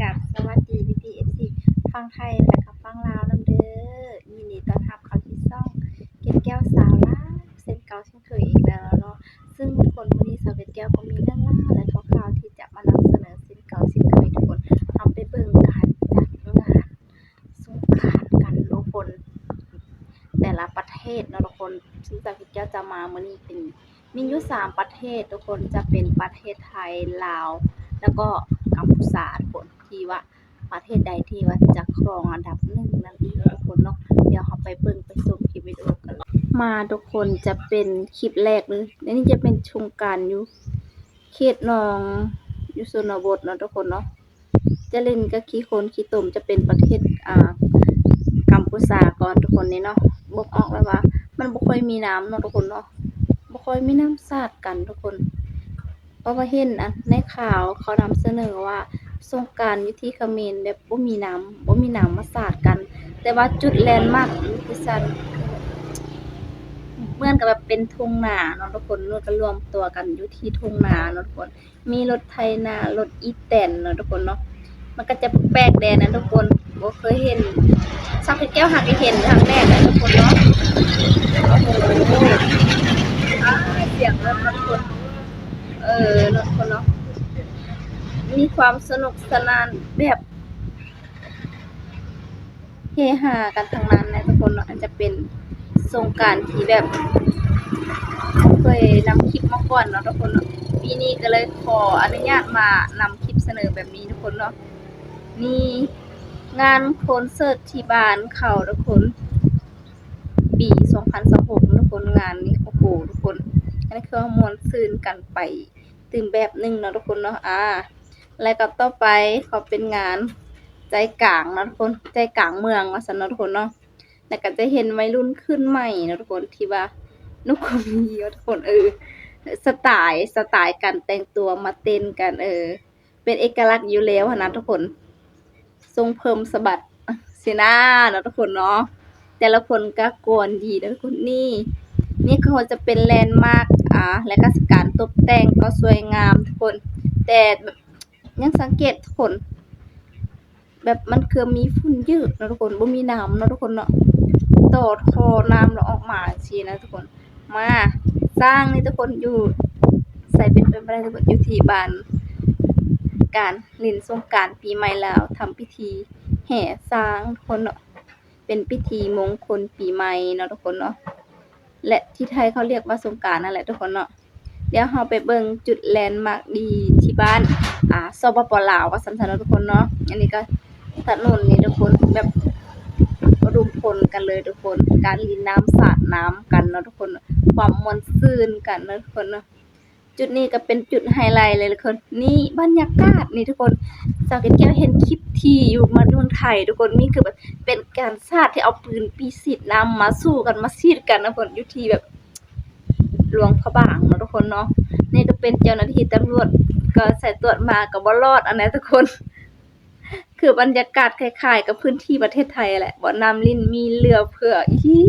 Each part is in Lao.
ກັບສະຫວັດດີພີ່ໆ ເອັຟຊີ ຝັ່ງໄທ ແລະກໍຝັ່ງລາວນຳເດີ. ຍິນດີຕ້ອນຮັບເຂົ້າສູ່ຊ່ອງເກັດແກ້ວສາວລາວ ເຊັ່ນເກົ່າເຊັ່ນເຄີຍອີກແລ້ວເນາະ. ຊຶ່ງທຸກຄົນ ມື້ນີ້ສາວເກັດແກ້ວກໍມີເລື່ອງລາວ ແລະກໍຂ່າວທີ່ຈະມານຳສະເໜີເຊັ່ນເກົ່າເຊັ່ນເຄີຍ. ທຸກຄົນ ເຮົາໄປເບິ່ງການຈັດງານສົງການກັນທຸກຄົນ ແຕ່ລະປະເທດເນາະທຸກຄົນ. ຊຶ່ງສາວເກັດແກ້ວຈະມາມື້ນີ້ເປັນ ມີຢູ່ສາມປະເທດທຸກຄົນ ຈະເປັນປະເທດໄທ, ລາວ ແລ້ວກໍກຳພູຊາທຸກຄົນ ທີ່ວ່າປະເທດໃດທີ່ວ່າຈະຄອງອັນດັບໜຶ່ງນັ້ນອີກທຸກຄົນເນາະ. ດຽວເຮົາໄປເບິ່ງໄປຊົມຄລິບວິດີໂອກັນເລີຍ. ມາທຸກຄົນ ຈະເປັນຄລິບແລກເລີຍ. ອັນນີ້ຈະເປັນສົງການຢູ່ເຂດໜອງ ຢູ່ຊົນນະບົດເນາະທຸກຄົນເນາະ. ຈະຫຼິ້ນກັບຂີ້ຄົນຂີ້ຕົມ ຈະເປັນປະເທດ ອ່າ ກຳພູຊາກ່ອນທຸກຄົນນີ້ເນາະ. ເບິ່ງອອກແລ້ວວ່າມັນບໍ່ຄ່ອຍມີນ້ຳເນາະທຸກຄົນເນາະ ບໍ່ຄ່ອຍມີນ້ຳສາດກັນທຸກຄົນ. ເພາະວ່າເຫັນອັນໃນຂ່າວເຂົານຳສະເໜີວ່າສົງການຢູ່ທີ່ຂະເໝນແບບບໍ່ມີນ້ຳ ບໍ່ມີນ້ຳມາສາດກັນ. ແຕ່ວ່າຈຸດແລນມາກຢູ່ທີ່ຊັ້ນ ເໝືອນກັບແບບເປັນທົ່ງນາເນາະທຸກຄົນ ກໍລວມຕົວກັນຢູ່ທີ່ທົ່ງນາເນາະທຸກຄົນ. ມີລົດໄຖນາ ລົດອີແຕນເນາະທຸກຄົນເນາະ. ມັນກໍຈະແປກແດ່ນະທຸກຄົນ ບໍ່ເຄີຍເຫັນ. ສາວເກັດແກ້ວຫາກະເຫັນຄັ້ງແລກນະທຸກຄົນເນາະ. ໂອ້ໂຫ ອ້າຍ ສຽງລົດເນາະທຸກຄົນ ເອີ ເນາະທຸກຄົນເນາະ. ມີຄວາມສະໜຸກສະໜານແບບ ເຮຮາກັນທັງນັ້ນແຫຼະທຸກຄົນເນາະ. ອາດຈະເປັນສົງການທີ່ແບບ ເຄີຍນຳຄລິບມາກ່ອນເນາະທຸກຄົນເນາະ. ປີນີ້ກໍເລີຍຂໍອະນຸຍາດມານຳຄລິບສະເໜີແບບນີ້ທຸກຄົນເນາະ. ນີ້ງານຄອນເສີດທີ່ບ້ານເຂົາທຸກຄົນ ປີສອງພັນຊາວຫົກເນາະທຸກຄົນ. ງານນີ້ ໂອ້ໂຫ ທຸກຄົນ ອັນນີ້ຄືວ່າມ່ວນຊື່ນກັນໄປຕື່ມແບບໜຶ່ງເນາະທຸກຄົນເນາະ. ອາ ແລ້ວກໍຕໍ່ໄປເຂົາເປັນງານໃຈກາງເນາະທຸກຄົນ ໃຈກາງເມືອງວ່າຊັ້ນເນາະທຸກຄົນເນາະ. ແລ້ວກໍຈະເຫັນໄວລຸ້ນຂຶ້ນໃໝ່ເນາະທຸກຄົນ ທີ່ວ່ານຸກຂົມດີເນາະທຸກຄົນ ເອີ ສະໄຕ ສະໄຕການແຕ່ງຕົວມາເຕັ້ນກັນ ເອີ ເປັນເອກະລັກຢູ່ແລ້ວຫັ້ນນະທຸກຄົນ. ຊົງເພີ່ມສະບັດຊີ້ນາເນາະທຸກຄົນເນາະ. ແຕ່ລະຄົນກໍກວນດີເດີທຸກຄົນ. ນີ້ ນີ້ຄືວ່າຈະເປັນແລນມາກ ອາ ແລະກໍການຕົບແຕ່ງກໍສວຍງາມທຸກຄົນ ແຕ່ຍັງສັງເກດທຸກຄົນ ແບບມັນຄືມີຝຸ່ນເຢີະເນາະທຸກຄົນ ບໍ່ມີນ້ຳເນາະທຸກຄົນເນາະ ຕໍ່ທໍ່ນ້ຳແລ້ວອອກມາຊີ້ນະທຸກຄົນ. ມາ ຊ້າງນີ້ທຸກຄົນ ຢູ່ໃສເປັນໄປບໍ່ໄດ້ທຸກຄົນ ຢູ່ທີ່ບ້ານ ການຫຼິ້ນສົງການປີໃໝ່ລາວ ທຳພິທີແຫ່ຊ້າງທຸກຄົນເນາະ ເປັນພິທີມົງຄົນປີໃໝ່ເນາະທຸກຄົນເນາະ ແລະທີ່ໄທເຂົາລຽກວ່າສົງການນັ້ນແຫຼະທຸກຄົນເນາະ. ດຽວເຮົາໄປເບິ່ງຈຸດແລນມາກດີທີ່ບ້ານ ອາ ສປປ ລາວ ວ່າຊັ້ນໆ ເນາະທຸກຄົນເນາະ. ອັນນີ້ກໍຖະໜົນນີ້ທຸກຄົນ ແບບອຸດົມພົນກັນເລີຍທຸກຄົນ ການຫຼິ້ນນ້ຳສາດນ້ຳກັນເນາະທຸກຄົນ ຄວາມມ່ວນຊື່ນກັນເນາະທຸກຄົນເນາະ. ຈຸດນີ້ກໍເປັນຈຸດໄຮໄລເລີຍທຸກຄົນ. ນີ້ບັນຍາກາດນີ້ທຸກຄົນ ສາວເກັດແກ້ວເຫັນຄລິບທີ່ຢູ່ມາເມືອງໄທທຸກຄົນ ນີ້ຄືແບບເປັນການສາດທີ່ເອົາປືນປີສີດນ້ຳມາສູ້ກັນ ມາສີດກັນນະທຸກຄົນ ຢູ່ທີ່ແບບ ຫຼວງພະບາງເນາະທຸກຄົນເນາະ. ນີ້ກໍເປັນເຈົ້າໜ້າທີ່ຕຳຫຼວດ ກໍສາຍຕວດມາກໍບໍ່ລອດອັນໃດທຸກຄົນ ຄືບັນຍາກາດຄ້າຍໆກັບພື້ນທີ່ປະເທດໄທແຫຼະ ບ່ອນນ້ຳຫຼິ້ນມີເຫຼືອເຟືອອີ່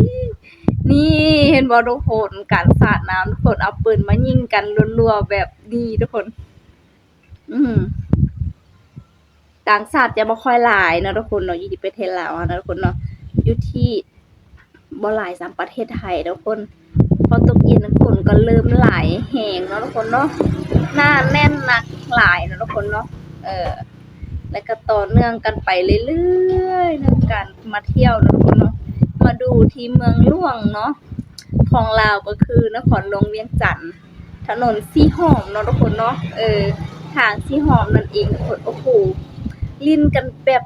ຫຼີ. ນີ້ເຫັນບໍ່ທຸກຄົນ ການສາດນ້ຳທຸກຄົນ ເອົາປືນມາຍິງກັນລົວໆແບບນີ້ທຸກຄົນ. ອືມ ຕ່າງຊາດຈະບໍ່ຄ່ອຍຫຼາຍເນາະທຸກຄົນເນາະ ຢູ່ທີ່ປະເທດລາວເຮົາເນາະທຸກຄົນເນາະ ຢູ່ທີ່ບໍ່ຫຼາຍສ່ຳປະເທດໄທທຸກຄົນ. ພໍຕົກເຢັນຄົນກໍເລີ່ມຫຼາຍແຮງເນາະທຸກຄົນເນາະ ໜາແໜ້ນໜັກຫຼາຍເນາະທຸກຄົນເນາະ. ເອີ ແລ້ວກໍຕໍ່ເນື່ອງກັນໄປເລື້ອຍໆເນາະ ການມາທ່ຽວເນາະທຸກຄົນເນາະ. ມາດູທີ່ເມືອງຫຼວງເນາະ ຂອງລາວກໍຄືນະຄອນຫຼວງວຽງຈັນ ຖະໜົນສີຫອມເນາະທຸກຄົນເນາະ ເອີ ທາງສີຫອມນັ້ນເອງທຸກຄົນ. ໂອ້ໂຫ ຫຼິ້ນກັນແບບ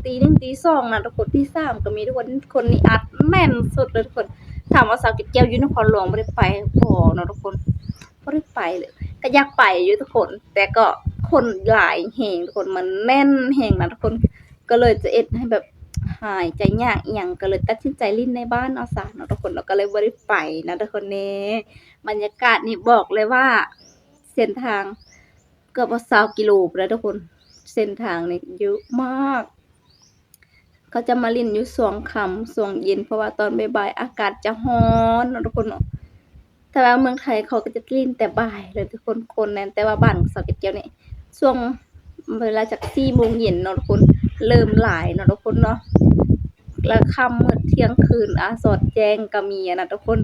ຕີໜຶ່ງຕີສອງນະທຸກຄົນ ຕີສາມກໍມີທຸກຄົນ. ຄົນນີ້ອັດແໜ້ນສຸດເລີຍທຸກຄົນ. ຖາມວ່າສາວເກັດແກ້ວຢູ່ນະຄອນຫຼວງບໍ່ໄດ້ໄປບໍ່ເນາະທຸກຄົນ ບໍ່ໄດ້ໄປເລີຍ. ກໍຢາກໄປຢູ່ທຸກຄົນ ແຕ່ກໍຄົນຫຼາຍແຮງທຸກຄົນ ມັນແໜ້ນແຮງນະທຸກຄົນ ກໍເລີຍຈະເຮັດໃຫ້ແບບຫາຍໃຈຍາກອີ່ຫຍັງ ກໍເລີຍຕັດສິນໃຈຫຼິ້ນໃນບ້ານເອົາຊະເນາະທຸກຄົນເນາະ ກໍເລີຍບໍ່ໄດ້ໄປນະທຸກຄົນເນ. ບັນຍາກາດນີ້ບອກເລີຍວ່າເສັ້ນທາງເກືອບວ່າຊາວກິໂລພຸ້ນນະທຸກຄົນ ເສັ້ນທາງນີ້ເຍອະມາກ. ເຂົາຈະມາຫຼິ້ນຢູ່ຊ່ວງຄ່ຳຊ່ວງເຢັນ ເພາະວ່າຕອນບ່າຍໆອາກາດຈະຮ້ອນເນາະທຸກຄົນເນາະ. ແຕ່ວ່າເມືອງໄທເຂົາກໍຈະຫຼິ້ນແຕ່ບ່າຍເລີຍທຸກຄົນ ຄົນແໜ້ນ. ແຕ່ວ່າບ້ານສາວເກັດແກ້ວນີ້ ຊ່ວງ ເວລາຈັກສີ່ໂມງເຢັນເນາະທຸກຄົນ ເລີ່ມຫຼາຍເນາະທຸກຄົນເນາະ ແລ້ວຄ່ຳມືດທ່ຽງຄືນ ອາ ສອດແຈ້ງກໍມີຫັ້ນນະທຸກຄົນ.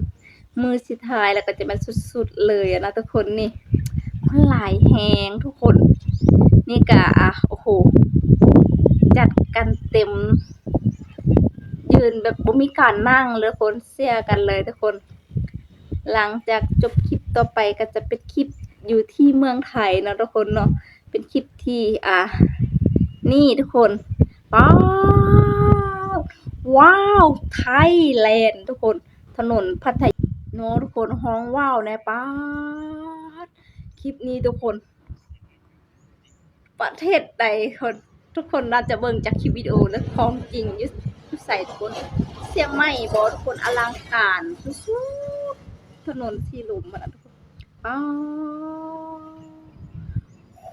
ມື້ສຸດທ້າຍແລ້ວກໍຈະແມ່ນສຸດໆເລີຍຫັ້ນນະທຸກຄົນ. ນີ້ ຄົນຫຼາຍແຮງທຸກຄົນ. ນີ້ກະ ອາ ໂອ້ໂຫ ຈັດກັນເຕັມ ຢືນແບບບໍ່ມີການນັ່ງເລີຍທຸກຄົນ ເຊຍກັນເລີຍທຸກຄົນ. ຫຼັງຈາກຈົບຄລິບຕໍ່ໄປກໍຈະເປັນຄລິບຢູ່ທີ່ເມືອງໄທເນາະທຸກຄົນເນາະ ເປັນຄລິບທີ່ ອາ ນີ້ທຸກຄົນ ປາດ ວ້າວ ໄທແລນທຸກຄົນ ຖະໜົນພັດທະຍາເນາະທຸກຄົນ ຮ້ອງວ້າວແດ່ ປາດ ຄລິບນີ້ທຸກຄົນ ປະເທດໃດຄົນ ທຸກຄົນໜ້າຈະເບິ່ງຈາກຄລິບວິດີໂອ ແລະ ຂອງຈິງຢູ່ ຢູ່ໃສທຸກຄົນ ຊຽງໃໝ່ບໍ່ທຸກຄົນ ອະລັງການສຸດໆ ຖະໜົນສີລົມຫັ້ນນະທຸກຄົນ ປາດ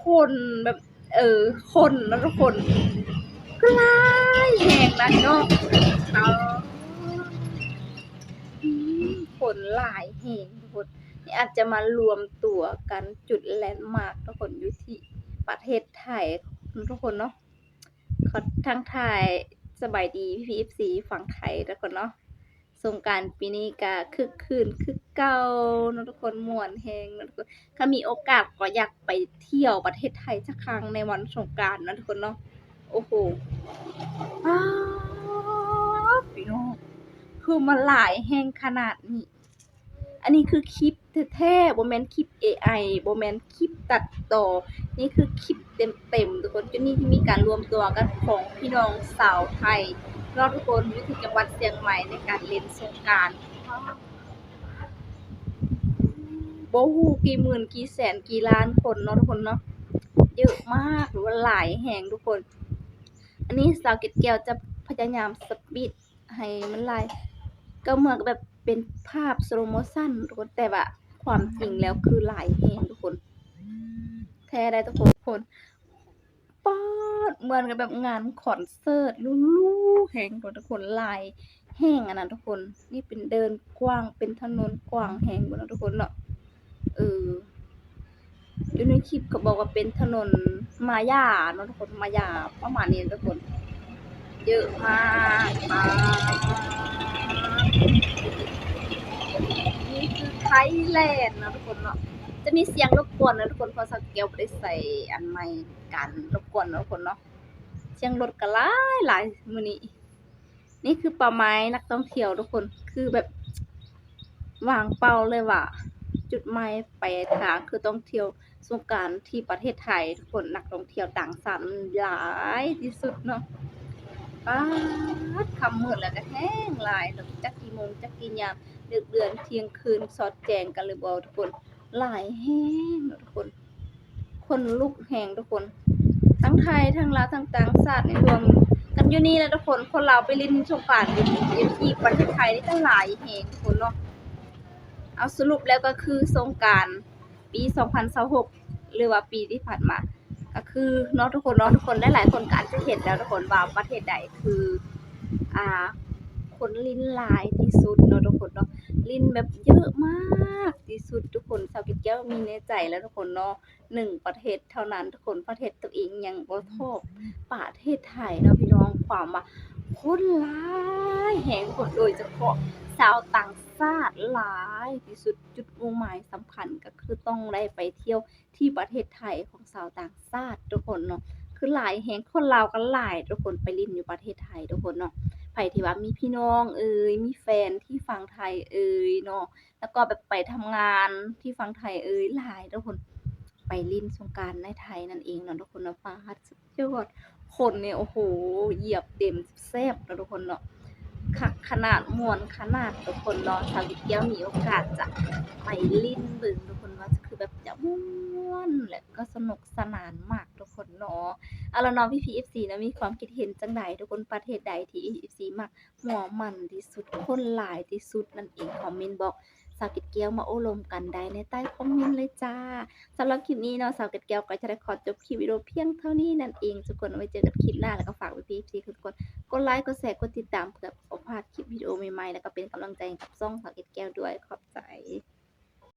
ຄົນແບບ ເອີ ຄົນເນາະທຸກຄົນ ຄືຫຼາຍແຮງນະເນາະ ປາດ ອືມ ຄົນຫຼາຍແຮງທຸກຄົນ. ນີ້ອາດຈະມາລວມຕົວກັນຈຸດແລນມາກທຸກຄົນ ຢູ່ທີ່ປະເທດໄທທຸກຄົນເນາະ. ຂໍທັກທາຍສະບາຍດີພີ່ໆ ເອັຟຊີ ຝັ່ງໄທທຸກຄົນເນາະ. ສົງການປີນີ້ກະຄຶກຄື້ນຄືເກົ່າເນາະທຸກຄົນ ມ່ວນແຮງເນາະທຸກຄົນ. ຄັນມີໂອກາດກໍຢາກໄປທ່ຽວປະເທດໄທຈັກຄັ້ງໃນວັນສົງການເນາະທຸກຄົນເນາະ. ໂອ້ໂຫ ປາດ ພີ່ນ້ອງ ຄືມັນຫຼາຍແຮງຂະໜາດນີ້. ອັນນີ້ຄືຄລິບແທ້ໆ ບໍ່ແມ່ນຄລິບເອໄອ ບໍ່ແມ່ນຄລິບຕັດຕໍ່ ນີ້ຄືຄລິບເຕັມໆ ທຸກຄົນ. ຈຸດນີ້ທີ່ມີການລວມຕົວກັນຂອງພີ່ນ້ອງຊາວໄທເນາະທຸກຄົນ ຢູ່ທີ່ຈັງຫວັດຊຽງໃໝ່ ໃນການຫຼິ້ນສົງການ ບໍ່ຮູ້ກີ່ໝື່ນ ກີ່ແສນ ກີ່ລ້ານຄົນເນາະທຸກຄົນເນາະ ເຍອະມາກ ຫຼືວ່າຫຼາຍແຮງທຸກຄົນ. ອັນນີ້ສາວເກັດແກ້ວຈະພະຍາຍາມສະປີດ ໃຫ້ມັນຫຼາຍ ກໍເໝືອນກັບແບບເປັນພາບ slow motion ທຸກຄົນ ແຕ່ວ່າຄວາມຈິງແລ້ວຄືຫຼາຍແຮງທຸກຄົນ ແທ້ໄດ໋ທຸກຄົນ. ປາດ ເໝືອນກັບແບບງານຄອນເສີດຫຼູໆແຮງທຸກຄົນ ຫຼາຍແຮງອັນນັ້ນທຸກຄົນ. ນີ້ເປັນເດີ່ນກວ້າງ ເປັນຖະໜົນກວ້າງແຮງພຸ້ນນະທຸກຄົນເນາະ ເອີ. ຢູ່ໃນຄລິບເຂົາບອກວ່າເປັນຖະໜົນມາຢາເນາະທຸກຄົນ ມາຢາປະມານນີ້ທຸກຄົນ ເຍອະມາກ ມາກ. ນີ້ຄືໄທແລນເນາະທຸກຄົນເນາະ. ຈະມີສຽງລົບກວນເນາະທຸກຄົນ ເພາະສາວແກ້ວບໍ່ໄດ້ໃສ່ອັນໄມກັນລົບກວນເນາະທຸກຄົນເນາະ. ສຽງລົດກໍຫຼາຍໆມື້ນີ້. ນີ້ຄືເປົ້າໝາຍນັກທ່ອງທ່ຽວທຸກຄົນ ຄືແບບວາງເປົ້າເລີຍວ່າ ຈຸດໝາຍປາຍທາງຄືທ່ອງທ່ຽວສົງການທີ່ປະເທດໄທທຸກຄົນ. ນັກທ່ອງທ່ຽວຕ່າງຊາດມັນຫຼາຍທີ່ສຸດເນາະ. ປາດ ຄ່ຳມືດແລ້ວກໍແຮງຫຼາຍເນາະ ຈັກກີ່ໂມງຈັກກີ່ຍາມ ດຶກເດືອນທ່ຽງຄືນ ສອດແຈ້ງກັນຫຼືບໍ່ທຸກຄົນ ຫຼາຍແຮງເນາະທຸກຄົນ. ຂົນລຸກແຮງທຸກຄົນ ທັງໄທ ທັງລາວ ທັງຕ່າງຊາດນີ້ລວມກັນຢູ່ນີ້ແຫຼະທຸກຄົນ. ຄົນລາວໄປຫຼິ້ນສົງການຢູ່ ຢູ່ທີ່ປະເທດໄທນີ້ກໍຫຼາຍແຮງທຸກຄົນເນາະ. ເອົາ ສະຫຼຸບແລ້ວກໍຄືສົງການປີສອງພັນຊາວຫົກ ຫຼືວ່າປີທີ່ຜ່ານມາ ກໍຄືເນາະທຸກຄົນເນາະ ທຸກຄົນ ຫຼາຍໆຄົນກໍອາດຈະເຫັນແລ້ວທຸກຄົນວ່າປະເທດໃດຄື ອ່າ ຄົນຫຼິ້ນຫຼາຍທີ່ສຸດເນາະທຸກຄົນເນາະ ຫຼິ້ນແບບເຍອະມາກທີ່ສຸດທຸກຄົນ. ສາວເກັດແກ້ວມີໃນໃຈແລ້ວທຸກຄົນເນາະ ໜຶ່ງປະເທດເທົ່ານັ້ນທຸກຄົນ ປະເທດຕົວເອງຍັງບໍ່ເທົ່າປະເທດໄທເນາະພີ່ນ້ອງ. ຄວາມວ່າຄົນຫຼາຍແຮງທຸກຄົນ ໂດຍສະເພາະຊາວຕ່າງຊາດຫຼາຍທີ່ສຸດ. ຈຸດມຸ່ງໝາຍສຳຄັນກໍຄືຕ້ອງໄດ້ໄປທ່ຽວທີ່ປະເທດໄທຂອງຊາວຕ່າງຊາດທຸກຄົນເນາະ ຄືຫຼາຍແຮງ. ຄົນລາວກໍຫຼາຍທຸກຄົນ ໄປຫຼິ້ນຢູ່ປະເທດໄທທຸກຄົນເນາະ. ໃຜທີ່ວ່າມີພີ່ນ້ອງເອີຍ ມີແຟນທີ່ຝັ່ງໄທເອີຍເນາະ ແລ້ວກໍແບບໄປທຳງານທີ່ຝັ່ງໄທເອີຍ ຫຼາຍທຸກຄົນ ໄປຫຼິ້ນສົງການໃນໄທນັ້ນເອງເນາະທຸກຄົນເນາະ. ປາດ ສຸດຍອດ ຄົນນີ້ ໂອ້ໂຫ ຢຽບເຕັມແຊບເນາະທຸກຄົນເນາະ. ຄັກຂະໜາດ ມ່ວນຂະໜາດທຸກຄົນເນາະ. ສາວເກັດແກ້ວມີໂອກາດຈະໄປຫຼິ້ນເບິ່ງທຸກຄົນວ່າ ຄືແບບຈະມ່ວນ ແລະ ກໍສະໜຸກສະໜານມາກທຸກຄົນເນາະ. ເອົາລະເນາະ ພີ່ໆ ເອັຟຊີເນາະ ມີຄວາມຄິດເຫັນຈັ່ງໃດທຸກຄົນ? ປະເທດໃດທີ່ ເອັຟຊີ ມັກ ຫົວໝັ້ນທີ່ສຸດ ຄົນຫຼາຍທີ່ສຸດນັ້ນເອງ ຄອມເມັນບອກສາວເກັດແກ້ວມາໂອ້ລົມກັນໄດ້ໃນໃຕ້ຄອມເມັນເລີຍຈ້າ. ສຳລັບຄລິບນີ້ເນາະ ສາວເກັດແກ້ວກໍຈະໄດ້ຂໍຈົບຄລິບວິດີໂອພຽງເທົ່ານີ້ນັ້ນເອງທຸກຄົນ. ໄວ້ເຈີກັນຄລິບໜ້າ ແລ້ວກໍຝາກໄວ້ພີ່ໆທຸກຄົນ ກົດໄລ ກົດແຊ ກົດຕິດຕາມ ເພື່ອບໍ່ພາດຄລິບວິດີໂອໃໝ່ໆ ແລ້ວກໍເປັນກຳລັງໃຈໃຫ້ກັບຊ່ອງສາວເກັດແກ້ວດ້ວຍ. ຂອບໃຈ.